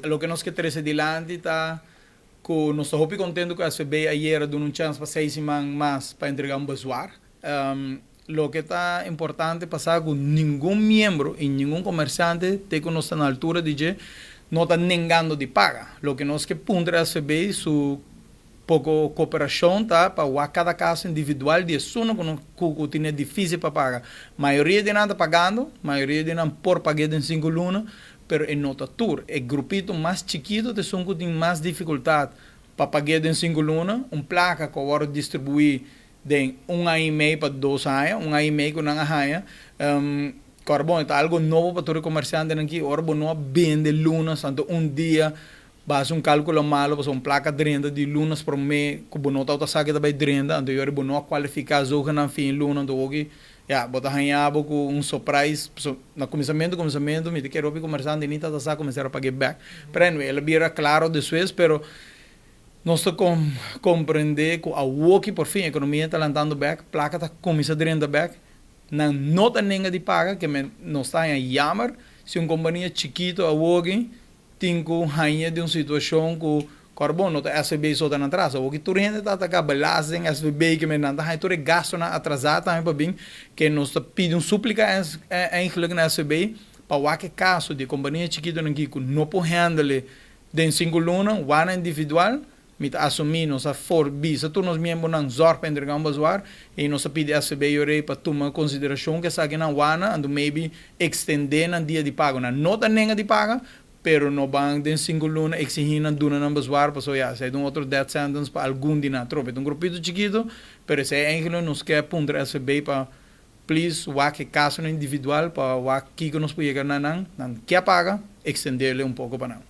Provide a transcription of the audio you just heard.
Loke nos ke trese dilanti ta ku nos ta hopi kontentu ku SVB ayera duna un chans pa 6 siman mas pa entregá un bezwaar. Loke ta importante pa sa ku ningun miembro i ningun komersiante, te ku nos ta na altura di dje, no ta nengando di paga. Loke nos ke puntra SVB su poko kooperashon ta pa wak kada kaso individual di esun ku no ku tin difísil pa paga. Mayoria di nan ta pagando, mayoria di nan por pag'é den 5 luna, pero e no ta tur. E grupito mas chikitu ta esun ku tin mas difikultat pa pag'é den 5 luna, un plaka ku a wòrdu distribuí den un aña i mei pa 2 aña, un aña i mei ku nan a haña. Kòrda bon, ta algu nobo pa tur e komersiantenan aki. Ora bo no a bende luna, anto un dia bo hasi un kálkulo malu, pasobra un plaka drenta di lunas promé ku bo no tabata sa ke ta bai drenta, anto yori bo no a kualifiká zogenaamd fin luna, anto hopi ya bo ta haña bo ku un surprise. So, na kuminsamentu mi ta kere hopi komersiante ni tabata sa kuminsá a pag'é bèk. Pero anyway, el a bira klaro despues, pero nos ta komprendé ku awoki por fin ekonomia ta lantando bèk, plaka ta kuminsá drenta bèk, nan no ta nenga di paga, ke men nos ta haña jammer si un kompania chikitu awoki tin ku haña di un situashon ku kòrda bon, no ta SVB so ta nan tras, awoki tur hende ta ataká belasting, SVB, ke men nan ta haña tur e gastunan atrasá tambe pa bin, ke nos ta pidi un súplika eigenlijk na SVB pa wak e kaso di e kompania chikitunan aki ku no por handle den 5 luna, wak individual. Mi ta asumí nos a for bisa tur nos miembronan zorg pa entregá un bezwaar i nos a pidi SVB yorei pa tuma konsiderashon ku esakinan wana, anto maybe ekstendé nan dia di pago. Nan no ta nenga di paga, pero no ban den 5 luna eksigí nan duna nan bezwaar, pasobra ya, esei ta un otro death sentence pa algun di nan. Trope ta un grupito chikitu, pero esei eigenlijk nos ke puntra SVB pa please wak e kasonan individual pa wak kiko nos por yega na nan, nan ke paga, ekstenderle un poko pa nan.